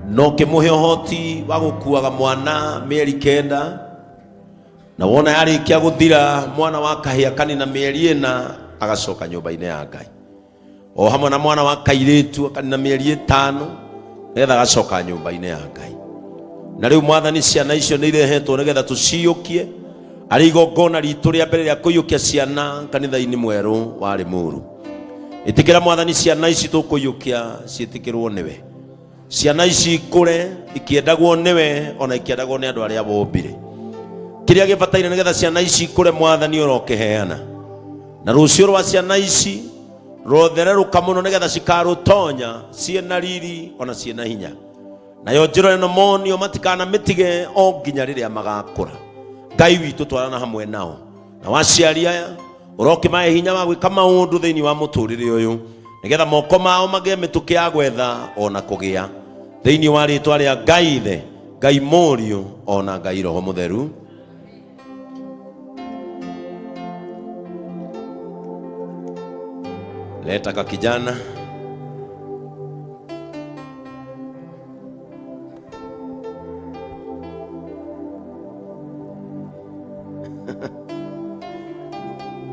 Na ũkĩmũhe ũhoti wa gũkuaga mwana mĩeri 9, na wona yarĩkia gũthira mwana wa kahĩa kanina mĩeri 4 agacoka nyũmba-inĩ ya Ngai, o hamwe na mwana wa kairĩtu akanina mĩeri 5 nĩgetha agacoka nyũmba-inĩ ya Ngai. Na rĩu Mwathani, ciana icio nĩ irehetwo nĩgetha tũciyũkie arĩ igongona ritũ rĩa mbere rĩa kũiyũkia ciana kanitha-inĩ mwerũ wa Limuru. Ĩtĩkĩra Mwathani, ciana ici tũkũiyũkia ciĩtĩkĩrwo nĩwe, ciana ici ikũre ikĩendagwo nĩwe ona ikĩendagwo nĩ andũ arĩa wombire. Kĩrĩa gĩbataire nĩgetha ciana ici ikũre, Mwathani, ũrokĩheana, na rũciũ rwa ciana ici rothererũka mũno nĩgetha cikarũtonya ciĩna riri ona ciĩna hinya. Nayo njĩra ĩno monio matikanamĩtige o nginya rĩrĩa magakũra. Ngai witũ, twarana hamwe nao na waciari aya, ũrokĩmahe hinya wa gwĩka maũndũ thĩinĩ wa mũtũrĩre ũyũ nĩgetha moko mao magĩe mĩtũkĩ ya gwetha ona kũgĩa, thĩinĩ wa rĩtwa rĩa Ngai Ithe, Ngai Mũriũ ona Ngai Roho Mũtheru. Leta ka kijana.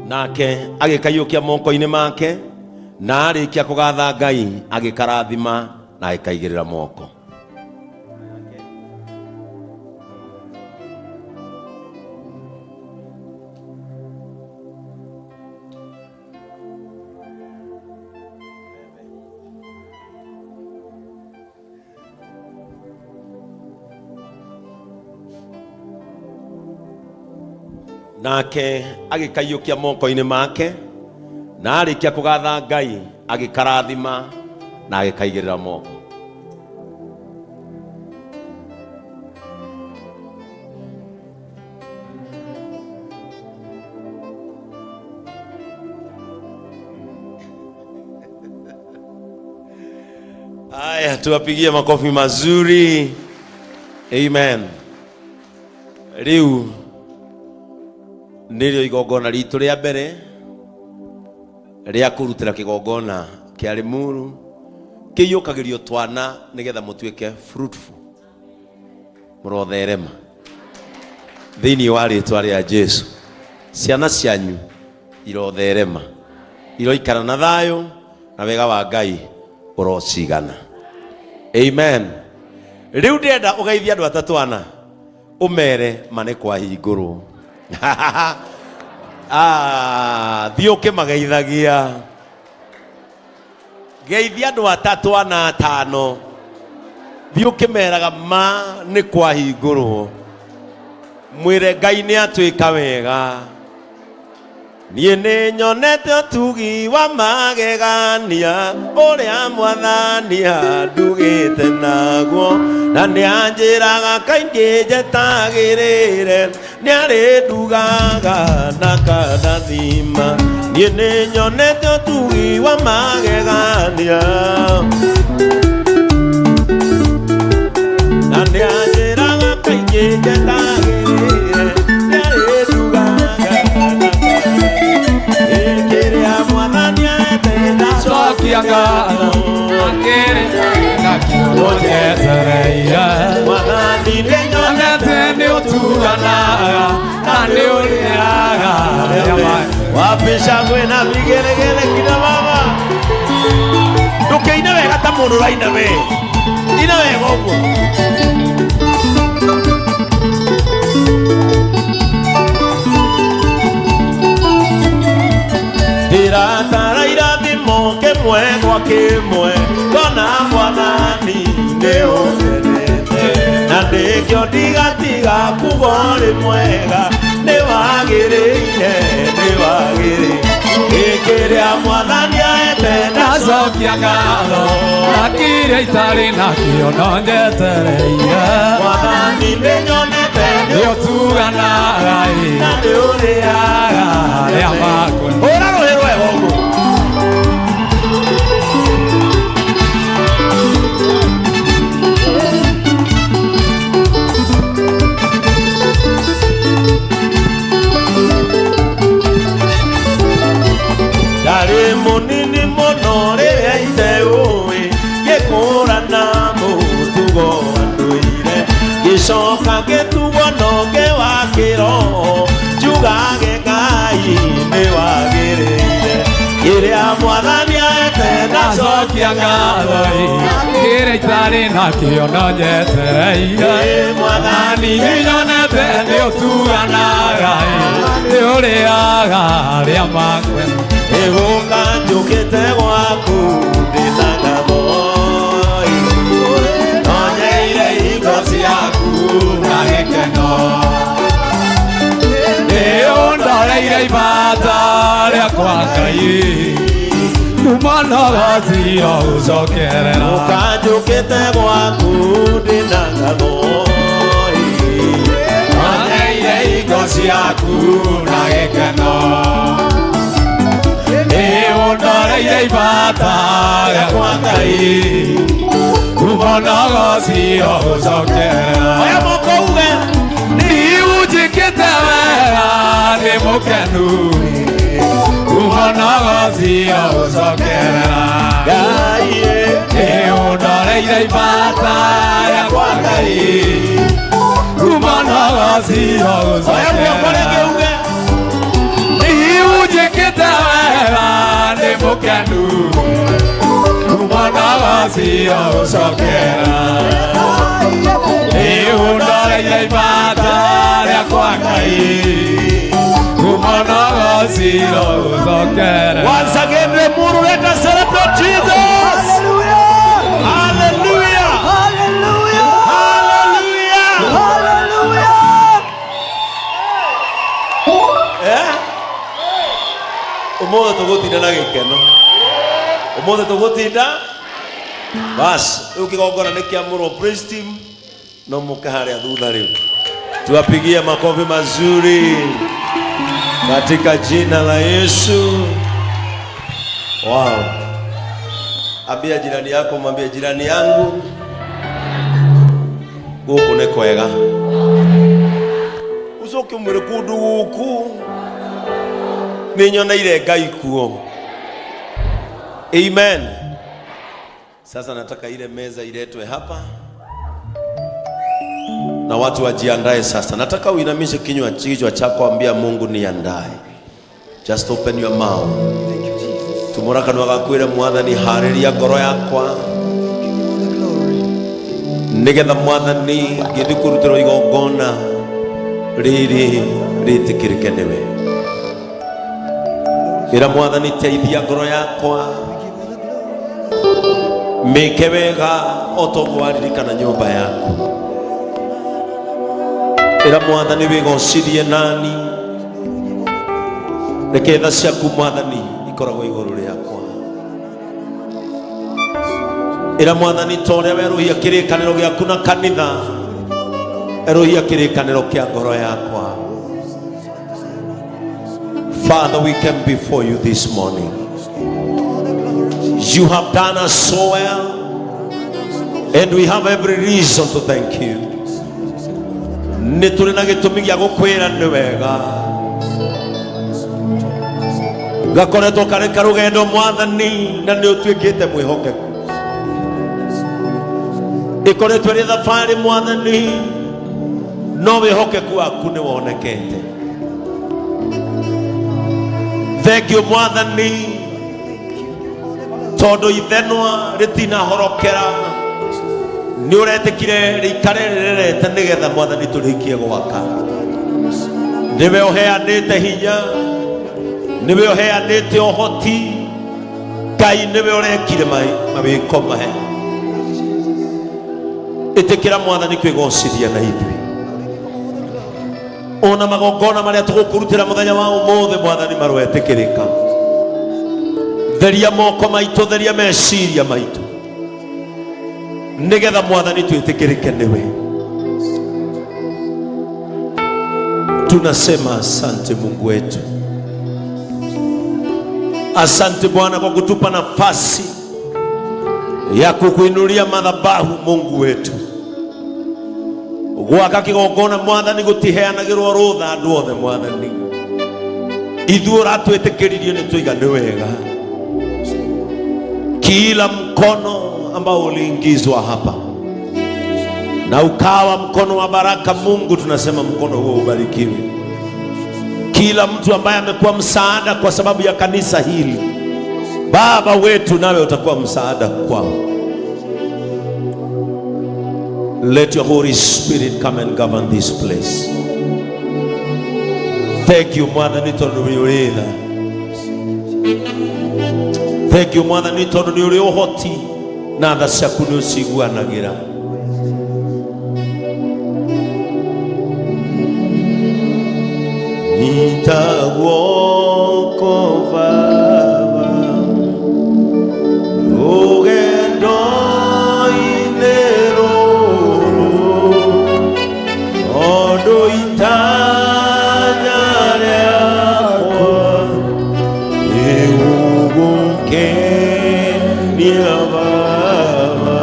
Nake agĩkaiyũkia moko-inĩ make, na arĩkia kũgatha Ngai agĩkarathima na agĩkaigĩrĩra moko. Nake agĩkaiyũkia moko-inĩ make, na arĩkia kũgatha Ngai agĩkarathima na agĩkaigĩrĩra moko. Aya, tuwapigie makofi mazuri. Amen. Riu nĩrĩo igongona ritũ rĩa mbere rĩa kũrutĩra kĩgongona kĩa Limuru kĩiyũkagĩrio twana nĩgetha mũtuĩke fruitful, mũrotherema thĩinĩ wa rĩtwa rĩa Jesu. Ciana cianyu irotherema, iroikara na thayũ na wega wa Ngai ũrocigana. Amen. Rĩu ndĩrenda ũgeithie andũ atatũ ana, ũmere ma nĩ kwahingũrwo. Ah, thiĩ ũkĩmageithagia. Geithia andũ atatũ ana atano, thiĩ ũkĩmeraga ma nĩ kwahingũrwo, mwĩre Ngai nĩ atwĩka wega. Niĩ nĩ nyonete ũtugi wa magegania ũrĩa Mwathani andugĩte naguo, na nĩ anjĩraga kaingĩ njetagĩrĩre, nĩ arĩndugaga na kanathima. Niĩ nĩ nyonete ũtugi wa magegania, na nĩ anjĩraga kaingĩ njetagĩrĩre, nĩ arĩndugaga na kĩrĩa Mwathani ahete Cokia ngatho akĩrĩ nakĩo njetereire. Mwathani nĩ nyonete Nyonete nĩ ũtuganaga na nĩ ũrĩaga arĩa Wapi shangwe na vigelegele kina mama? Ndũkĩine wega ta mũndũ ũraina we. Ina wega ũguo. Ndĩratara irathimo kĩmwe gwa kĩmwe, ngona Mwathani nĩ ũndenete, na nĩkĩo ndigatiga kuga ũrĩ mwega, nĩ wagĩrĩire, nĩ wagĩrĩire. Kĩrĩa Mwathani ahete. Ndacokia ngatho na kĩrĩa itarĩ nakĩo no njetereire. Mwathani nĩ nyonete nĩ ũtuganaga ĩ na nĩ ũrĩaga arĩa makũni. Hũra rũhĩ rwega ũguo. Ndarĩ mũnini mũno rĩrĩa ite ũĩ ngĩkũrana mũtugo. Ngũcokia ngatho kĩrĩa itarĩ nakĩo no nyetereire. Mwathani nĩnyonete nĩ ũtuganaga, nĩ ũrĩaga arĩa makwenda. Ĩgũka njũkĩte gwaku ndĩna ngatho, nonyeire Hingo ciaku na gĩkeno, nĩũndoreire ibata rĩakwa Ngai, kuma nogociro gũcokerera. Ũka njũkĩte gwaku ndĩna ngatho, Nonyeire hingo ciaku na gĩkeno, nĩũndoreire ibata rĩakwa Ngai, kuma nogociro gũcokerera. Oya moko uge. Niunjĩkĩte wega, nĩ mũkenu, kuma nogociro gũcokerera. Ngai. Nĩũndoreire ibata rĩakwa Ngai, kuma nogociro Oya moko rĩngĩ gũcokerera. uge. Niunjĩkĩte wega, nĩ mũkenu, kuma nogociro gũcokerera. Nĩũndoreire ibata rĩakwa Ngai, kuma nogociro gũcokerera. Once again, Limuru, let us celebrate Jesus. Hallelujah. Hallelujah. Hallelujah. Hallelujah. Eh? Umuthi tugutinda na gikeno. Umuthi tugutinda. Bas, riu kigongona nĩ kĩamũrwo, praise team no mũke harĩa thutha rĩu. Tuwapigie makofi mazuri katika jina la Yesu. Wow. Ambia jirani yako, mwambie jirani yangu, gũkũ nĩ kwega. Ucoke ũmwĩre kũndũ gũkũ nĩ nyoneire Ngai kuo. Amen. Sasa nataka ile meza iletwe hapa na watu wajiandae sasa. Nataka uinamishe kichwa chako, ambia Mungu niandae. Just open your mouth. Thank you, Jesus. Tumũra kanua gaku wĩre Mwathani, harĩria ngoro yakwa Give you all the glory. Nĩgetha Mwathani ngĩthiĩ kũrutĩrwo igongona rĩrĩ rĩtĩkĩrĩke nĩwe. Ĩra Mwathani, teithia ngoro yakwa, We give you the glory. Mĩke wega o ta ũguo waririkana nyũmba yaku. Ĩra Mwathani, wĩgocithie nani, reke tha ciaku Mwathani ikoragwo igũrũ rĩakwa. Ĩra Mwathani, ta ũrĩa werũhia kĩrĩkanĩro gĩaku na kanitha, erũhia kĩrĩkanĩro kĩa ngoro yakwa. Father, we came before you this morning. You have done us so well, and we have every reason to thank you. Nĩ tũrĩ na gĩtũmi gĩa gũkwĩra nĩ wega. Gakoretwo karĩ karũgendo Mwathani, na nĩ ũtuĩkĩte mwĩhokeku. Ĩkoretwo ĩrĩ thabarĩ Mwathani, no wĩhokeku waku nĩ wonekete. Thank you Mwathani, tondũ ithenwa rĩtinahorokera, nĩ ũretĩkire rĩikare rĩrerete nĩgetha Mwathani tũrĩkie gwaka. Nĩwe ũheanĩte hinya, nĩwe ũheanĩte ũhoti, Ngai, nĩwe ũrekire mawĩko maya. Ĩtĩkĩra Mwathani kwĩgocithia na ithuĩ, ona magongona marĩa tũgũkũrutĩra mũthenya wa ũmũthĩ, Mwathani, marwetĩkĩrĩka. Theria moko maitũ, theria meciria maitũ, nĩgetha Mwathani twĩtĩkĩrĩke nĩwe. Tunasema asante Mungu wetu, asante Bwana kwa kutupa nafasi ya kukuinulia madhabahu. Mungu wetu, gwaka kigongona Mwathani gutiheanagirwo rutha andu othe. Mwathani, ithuĩ ũratwĩtĩkĩririe nĩ tũiga nĩ wega. Kila mkono ambao uliingizwa hapa na ukawa mkono wa baraka, Mungu, tunasema mkono huo ubarikiwe. Kila mtu ambaye amekuwa msaada kwa sababu ya kanisa hili, Baba wetu, nawe utakuwa msaada kwao. Let your Holy Spirit come and govern this place. Thank you, Mwathani, tondũ nĩ ũrĩ tha. Thank you, Mwathani, tondũ nĩ ũrĩ ũhoti na tha ciaku nĩ ũciguanagĩra. Nyita guoko Baba, rũgendo-inĩ rũrũ, tondũ itanya rĩakwa nĩ gũgũkenia Baba.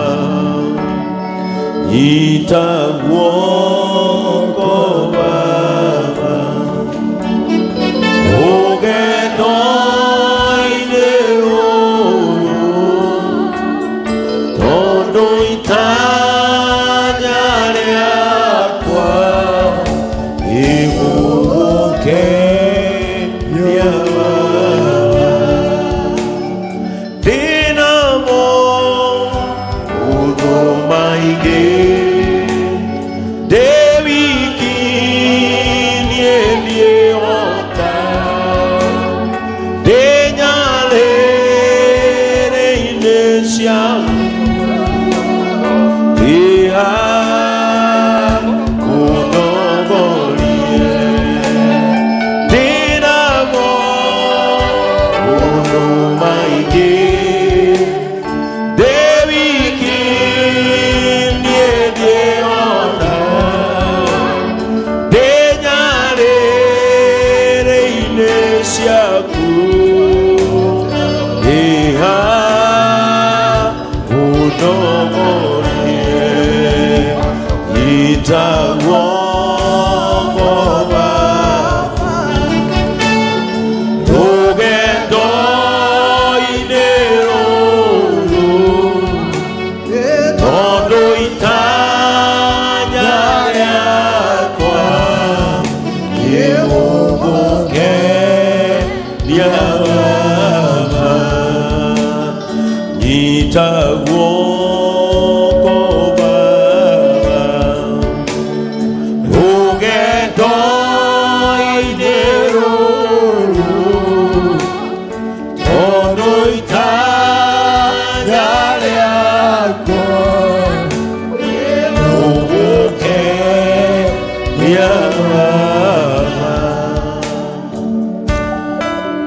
Nyita guoko Baba, rũgendo-inĩ rũrũ, tondũ itanya rĩakwa nĩ gũgũkenia Baba. Ndĩna maũndũ maingĩ ndĩ wiki, niĩ ndiĩhota, ndĩ nyarĩrĩ-inĩ ciaku, ndĩha kũndogorie. Ndĩna maũndũ maingĩ ndĩ wiki, niĩ ndiĩhota, ndĩ nyarĩrĩ-inĩ ciaku, ndĩha ũndogorie. Nyita guoko Baba, rũgendo-inĩ rũrũ, tondũ itanya rĩakwa nĩ gũgũkenia Baba. Nyita guoko Baba, rũgendo-inĩ rũrũ, tondũ itanya rĩakwa gũgũkenia Baba.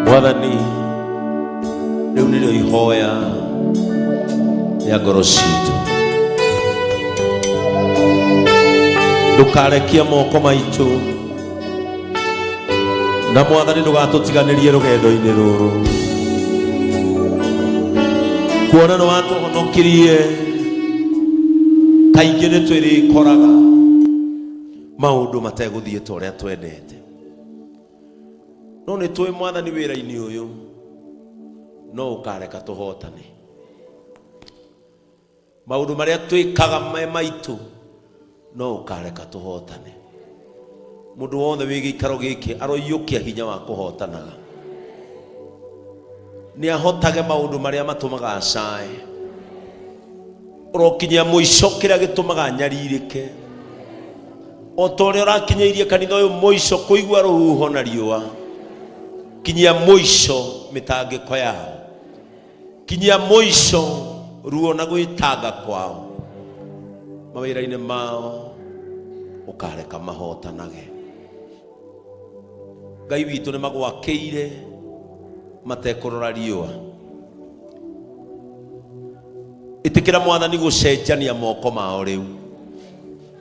Mwathani, rĩu nĩrĩo ihoya rĩa ngoro citũ. Ndũkarekie moko maitũ, na Mwathani, ndũgatũtiganĩrie rũgendo-inĩ rũrũ. Kuona nĩ watũhonokirie, kaingĩ nĩ twĩrĩkoraga maũndũ mategũthiĩ ta ũrĩa twendete, no nĩ tũĩ, Mwathani, wĩra-inĩ ũyũ no ũkareka tũhotane. Maũndũ marĩa twĩkaga me maitũ, no ũkareka tũhotane. Mũndũ wothe wĩ gĩikaro gĩkĩ aroiyũkia hinya wa kũhotanaga, nĩ ahotage maũndũ marĩa matũmaga acae. Ũrokinyia mũico kĩrĩa gĩtũmaga nyarirĩke, o ta ũrĩa ũrakinyĩirie kanitha ũyũ mũico kũigua rũhuho na riũa. Kinyia mũico mĩtangĩko yao, kinyia mũico ruo na gwĩtanga kwao mawĩra-inĩ mao, ũkareka mahotanage. Ngai witũ, nĩ magwakĩire matekũrora riũa. Ĩtĩkĩra, Mwathani, gũcenjania moko mao rĩu,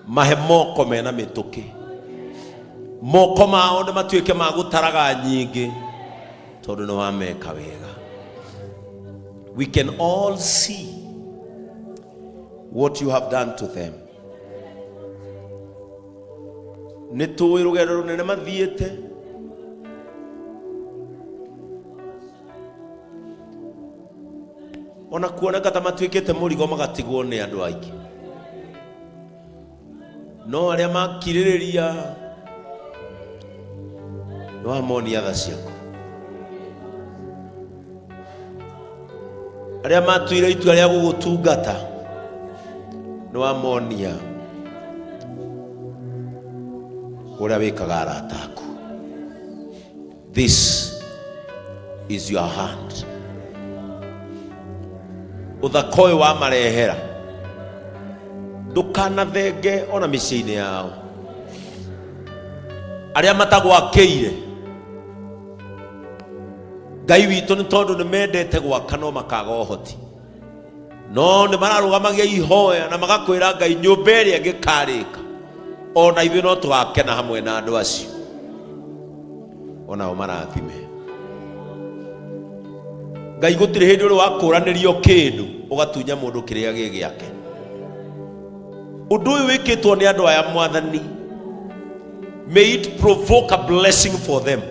mahe moko mena mĩtũkĩ, moko mao nĩ matuĩke ma gũtaraga nyingĩ, tondũ nĩ wameka wega. We can all see what you have done to them. Nĩ tũĩ rũgendo rũnene mathiĩte. Ona kuoneka ta matuĩkĩte mũrigo, magatigwo nĩ andũ aingĩ, no arĩa makirĩrĩria nĩ wamonia tha ciaku. Arĩa matuire itua rĩa gũgũtungata nĩ wamonia ũrĩa wĩkaga arata aku. This is your hand. Ũthaka ũyũ wamarehera ndũkanathenge ona mĩciĩ-inĩ yao. Arĩa matagwakĩire Ngai witũ nĩ tondũ nĩ mendete gwaka no makaga ũhoti, no nĩ mararũgamagia ihoya na magakwĩra Ngai nyũmba ĩrĩa ĩngĩkarĩka ona ithuĩ no tũgakena hamwe na andũ acio, onao marathime. Ngai gũtirĩ hĩndĩ ũrĩ wakũranĩrio kĩndũ ũgatunya mũndũ kĩrĩa gĩ gĩake. Ũndũ ũyũ wĩkĩtwo nĩ andũ aya Mwathani, may it provoke a blessing for them.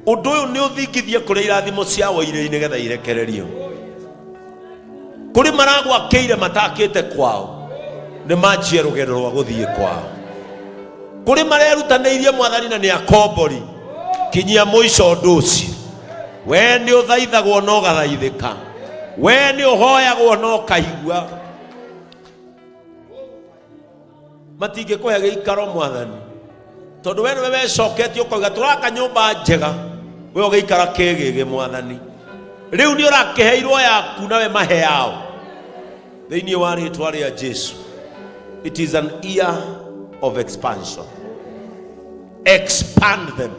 Ũndũ ũyũ nĩ ũthingithie kũrĩa irathimo ciao irĩ nĩgetha irekererio. Kũrĩ maragwakĩire matakĩte kwao, nĩ manjie rũgendo rwa gũthiĩ kwao. Kũrĩ marerutanĩirie Mwathani na nĩ akombori, kinyia mũico ũndũ ũcio. We nĩ ũthaithagwo na ũgathaithĩka, we nĩ ũhoyagwo na ũkaigua. Matingĩkũhe gĩikaro Mwathani, tondũ we nĩwe wecoketie ũkauga tũraka nyũmba njega, we ũgĩikara kĩgĩgĩ Mwathani. Rĩu nĩ ũrakĩheirwo yaku nawe mahe yao thĩinĩ wa rĩtwa rĩa Jesu. It is an year of expansion. Expand them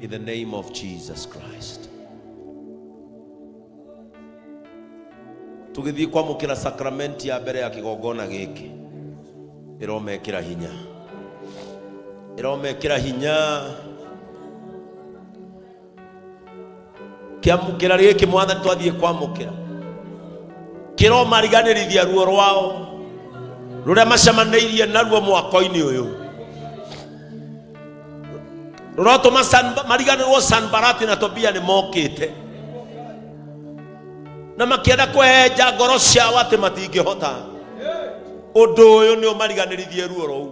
in the name of Jesus Christ. Tũgĩthiĩ kwamũkĩra sakramenti ya mbere ya kĩgongona gĩkĩ, ĩromekĩra hinya, ĩromekĩra hinya. Kĩamũkĩra gĩkĩ Mwathani twathiĩ kwamũkĩra kĩromariganĩrithia ruo rwao rũrĩa macemanĩirie naruo mwako-inĩ ũyũ, rũrotũma mariganĩrwo Sanbarati na Tobia nĩ mokĩte na makĩenda kũhehenja ngoro ciao atĩ matingĩhota. Ũndũ ũyũ nĩ ũmariganĩrithie ruo rũu.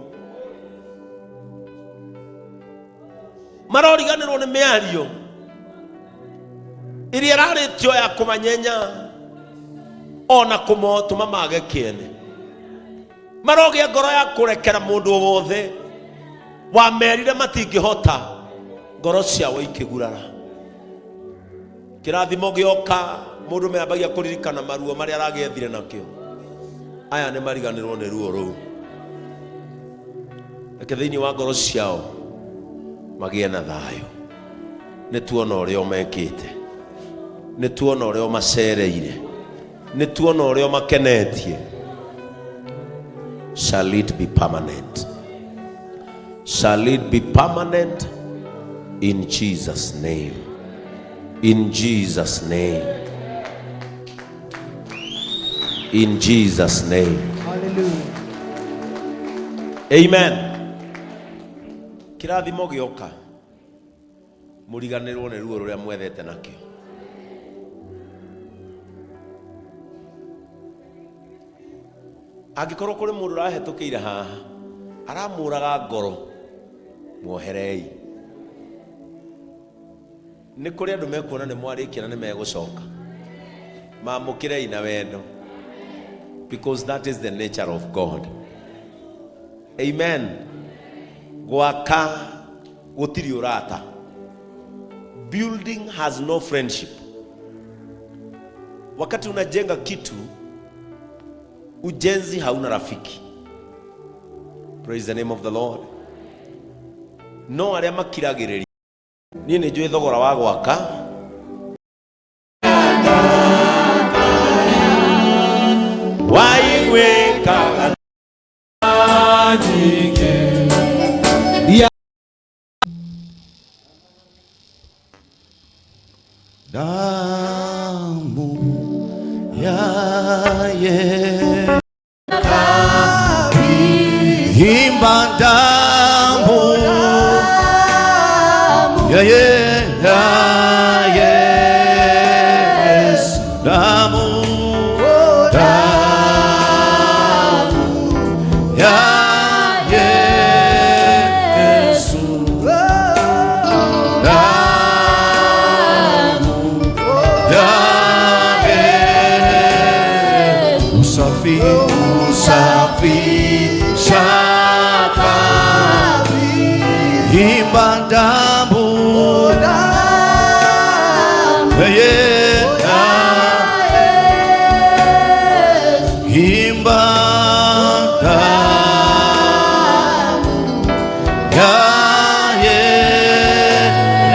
Maroriganĩrwo nĩ mĩario ĩrĩa ĩrarĩtio ya kũmanyenya ona kũmotũma mage kĩene. Marogĩa ngoro ya kũrekera mũndũ o wothe wamerire matingĩhota, ngoro ciao ikĩgurara. Kĩrathimo gĩoka mũndũ meambagia kũririkana maruo marĩa aragĩethire nakĩo. Aya nĩ mariganĩrwo nĩ ruo rũu. Reke thĩinĩ wa ngoro ciao magĩe na thayũ. Nĩ tuona ũrĩa ũmekĩte, nĩ tuona ũrĩa ũmacereire, nĩ tuona ũrĩa ũmakenetie. Shall it be permanent? Shall it be permanent in Jesus' name? In Jesus' name. In Jesus' name. Hallelujah. Amen. Kĩrathimo gĩoka mũriganĩrwo nĩ ruo rũrĩa mwethete nakĩo. Angĩkorwo kũrĩ mũndũ ũrahetũkĩire haha aramũraga ngoro, muoherei. Nĩ kũrĩ andũ mekuona nĩ mwarĩkia na nĩ megũcoka. Mamũkĩrei na wendo, because that is the nature of God. Amen. Gwaka gũtirĩ ũrata. Building has no friendship. Wakati unajenga kitu, ujenzi hauna rafiki. Praise the name of the Lord. No arĩa makiragĩrĩria, niĩ nĩ njũĩ thogora wa gwaka. Waiguĩkaga nyingĩ. Damu ya Yesu, imba damu ya Yesu, damu, damu ya Yesu, damu ya Usafi, usafisha imba damu yeah. Imba damu ya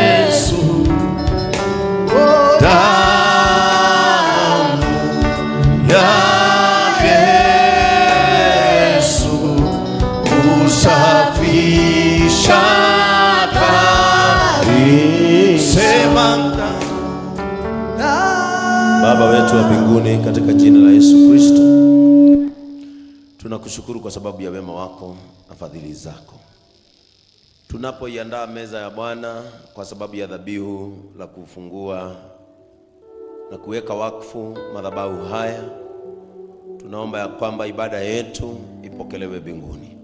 Yesu, damu ya Yesu usafisha dhambi. Sema Baba wetu wa mbinguni, katika jina la Yesu Kristo, tunakushukuru kwa sababu ya wema wako na fadhili zako. Tunapoiandaa meza ya Bwana kwa sababu ya dhabihu la kufungua na kuweka wakfu madhabahu haya, tunaomba ya kwamba ibada yetu ipokelewe mbinguni.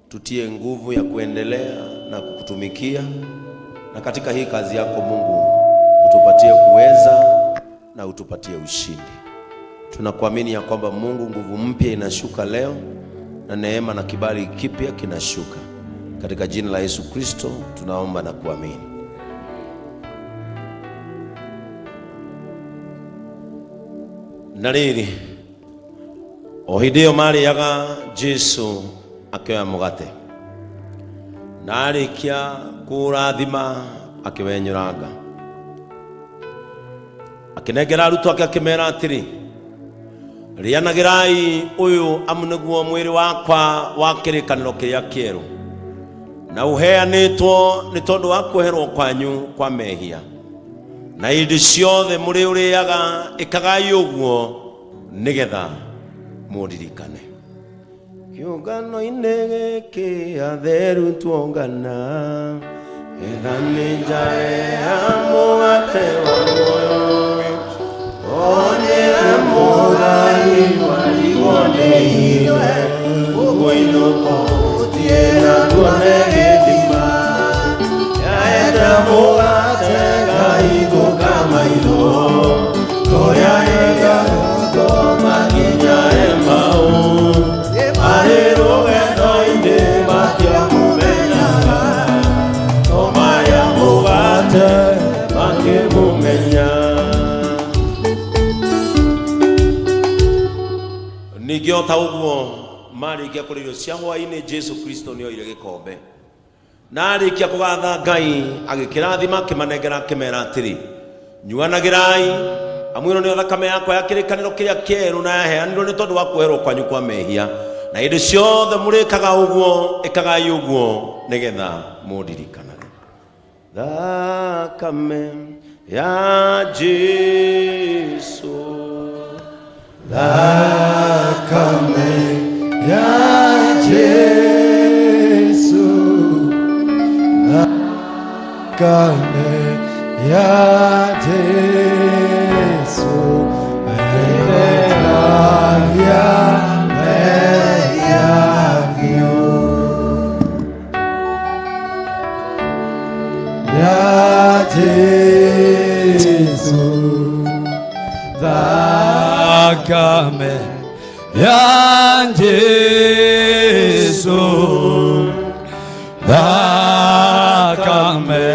Tutie nguvu ya kuendelea na kukutumikia, na katika hii kazi yako Mungu utupatie uweza na utupatie ushindi. Tunakuamini ya kwamba Mungu, nguvu mpya inashuka leo na neema na kibali kipya kinashuka. Katika jina la Yesu Kristo tunaomba na kuamini. Na rĩrĩ, o hĩndĩ ĩyo marĩaga, Jesu akĩoya mũgate na arĩkia kũũrathima akĩwenyũranga, akĩnengera arutwo ake, akĩmera atĩrĩ, rĩanagĩrai ũyũ, amu nĩguo mwĩrĩ wakwa wa kĩrĩkanĩro kĩrĩa kĩerũ, na ũheanĩtwo nĩ tondũ wa kuoherwo kwanyu kwa mehia. Na hĩndĩ ciothe mũrĩ ũrĩaga, ĩkagai ũguo nĩgetha mũndirikane. Kĩũngano-inĩ gĩkĩ atheru tuongana, etha nĩ njare ya mũgate wa muoyo, onire mũthani mwarigwo nĩ ithe, ũguinũka ũtie na tuone gĩthima, yaenda mũgate ngaigũka maitho, kũrĩa ĩgarũtwo makinya Emau, marĩ rũgendo-inĩ matiamũmenyaga, no marĩa mũgate makĩmũmenya. Ningĩ o ta ũguo, marĩkia kũrĩa irio cia hwaĩ-inĩ, Jesu Kristo nĩ oire gĩkombe, na arĩkia kũgatha Ngai, agĩkĩrathima, akĩmanengera, akĩmera atĩrĩ, nyuanagĩrai, amu ĩno nĩyo thakame yakwa ya kĩrĩkanĩro kĩrĩa kĩerũ, na yaheanirwo nĩ tondũ wa kuoherwo kwanyu kwa mehia. Na hĩndĩ ciothe mũrĩkaga ũguo, ĩkagai ũguo nĩgetha mũndirikanage. Thakame ya Jesu, Thakame ya Jesu, Thakame ya Jesu, ĩtheragia mehia biũ. Ya Jesu, Thakame ya Jesu, Thakame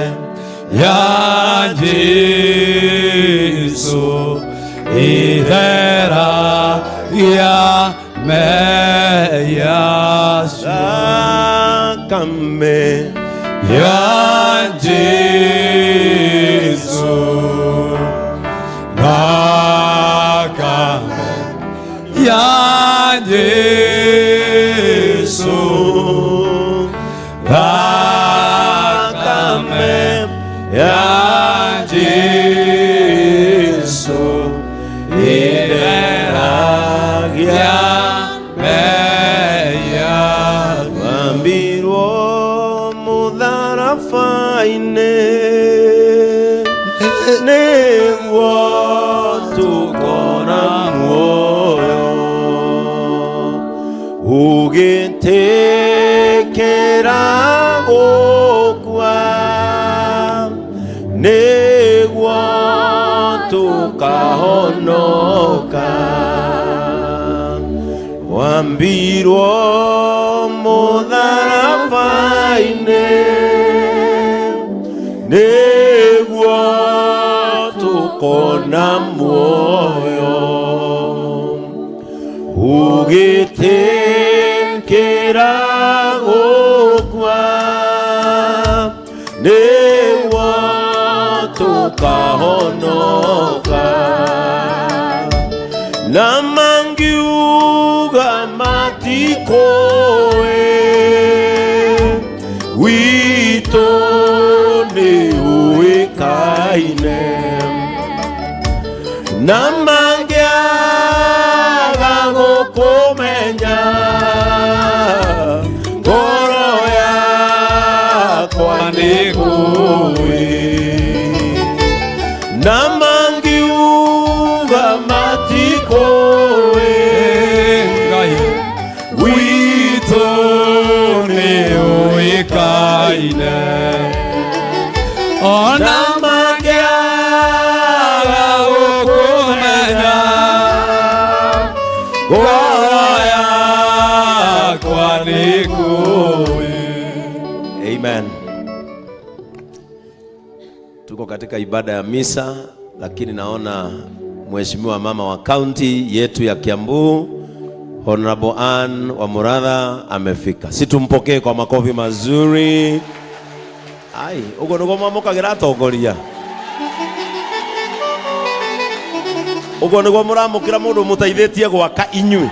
ya Jesu, ĩtheragia mehia. Thakame ya Jesu, Thakame ya Jesu, Thakame ya Jesu, ĩtheragia mehia. Wambirwo mũtharaba-inĩ nĩguo tũkona muoyo, ũgĩtĩkĩra gũkua nĩguo tũkahonoka. Wambirwo mũtharaba-inĩ nĩguo tũkona muoyo ũgĩtĩkĩra gũkua nĩguo tũkahonoka na mangiuga matikoe witũ nĩ ũĩkaine na mangĩaga gũkũmenya ngoro yakwa nĩkũĩ na mangiuga matikoe Ngai witũ nĩ ũĩkaine ona na mangĩaga gũkũmenya ngoro yakwa nĩkũĩ. Amen. Tuko katika ibada ya misa, lakini naona Mheshimiwa mama wa kaunti yetu ya Kiambu Honorable Ann Wamuratha amefika. Si tumpokee kwa makofi mazuri. Ai, ugo niguo mwamukagira atongoria. Uguo niguo muramukira mundu muteithitie gwaka inyui.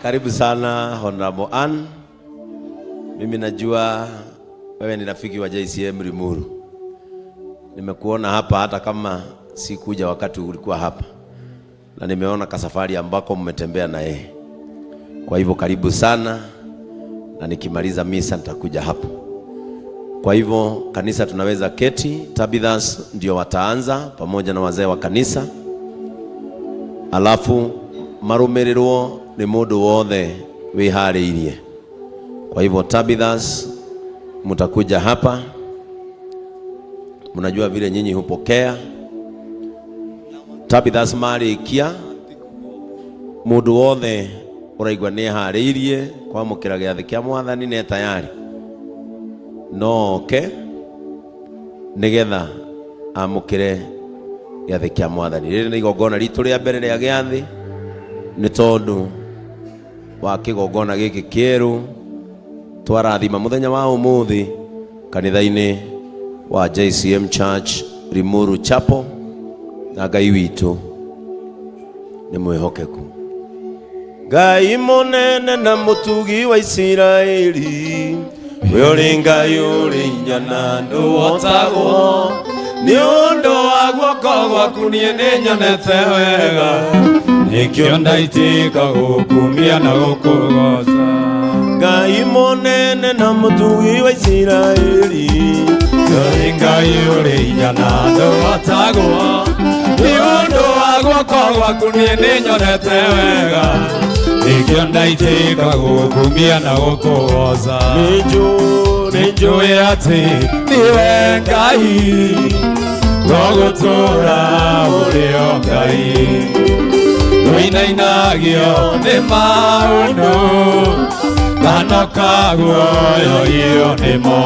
Karibu sana Honorable Ann. Mimi najua wewe ni rafiki wa JCM Limuru. Nimekuona hapa hata kama sikuja wakati ulikuwa hapa, na nimeona kasafari ambako mmetembea na yeye. Kwa hivyo karibu sana, na nikimaliza misa nitakuja hapo. Kwa hivyo kanisa tunaweza keti. Tabithas ndio wataanza pamoja na wazee wa kanisa, alafu marumirirwo ni mundu wothe wihariirie. Kwa hivyo Tabithas mtakuja hapa, mnajua vile nyinyi hupokea. Tabithas marikia mundu wothe uraigua ni ehariirie kwamukira giathi kia mwathani ne tayari no oke nigetha amukire giathi kia mwathani. Riri ni igongona ritu ria mbere ria giathi, ni tondu wa kigongona giki kieru twarathima muthenya wa umuthi kanitha-ini wa JCM Church Limuru Chapel, na Ngai witũ nĩ mwĩhokeku. Ngai mũnene na mũtugi wa Isiraeli, we ũrĩ Ngai ũrĩ hinya na ndũhotagwo, nĩ ũndũ wa guoko gwaku niĩ nĩnyonete wega, nĩkĩo ndaitika gũkumia na gũkũgoca. Ngai mũnene na mũtugi wa Isiraeli, Ũrĩ Ngai ũrĩ hinya na ndũhotagwo, nĩ ũndũ wa guoko gwaku niĩ nĩnyonete wega, nĩkĩo ndaitika gũkumia na gũkũgoca. Nĩnjũĩ Nĩnjũĩ atĩ nĩwe Ngai, gũgũtũũra ũrĩ o Ngai. Ũinainagio nĩ maũndũ, kana ũkaguoyohio nĩmo.